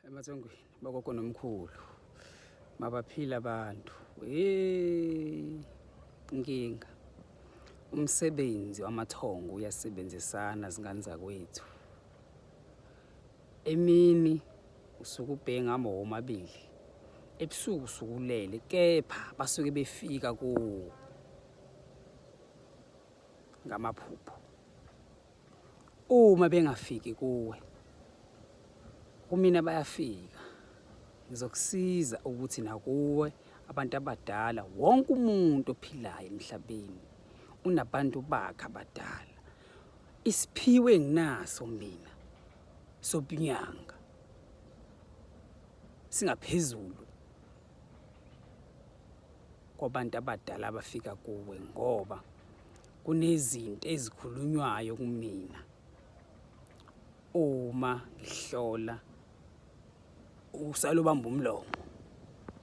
Emathongweni bagogo nomkhulu mabaphila abantu. Hey inkinga. Umsebenzi wamathongo uyasebenzisana zingane zakwethu. Emini usuke ubheke ngama womabili. Ebusuku usukulele kepha basuke befika kuwo ngamaphupho. Uma bengafiki kuwe, kumina bayafika. Ngizokusiza ukuthi nakuwe abantu abadala, wonke umuntu ophilayo emhlabeni unabantu bakhe abadala. Isiphiwo enginaso mina sobunyanga singaphezulu kwabantu abadala abafika kuwe ngoba kunezinto ezikhulunywayo kumina uma ngihlola usale ubamba umlomo.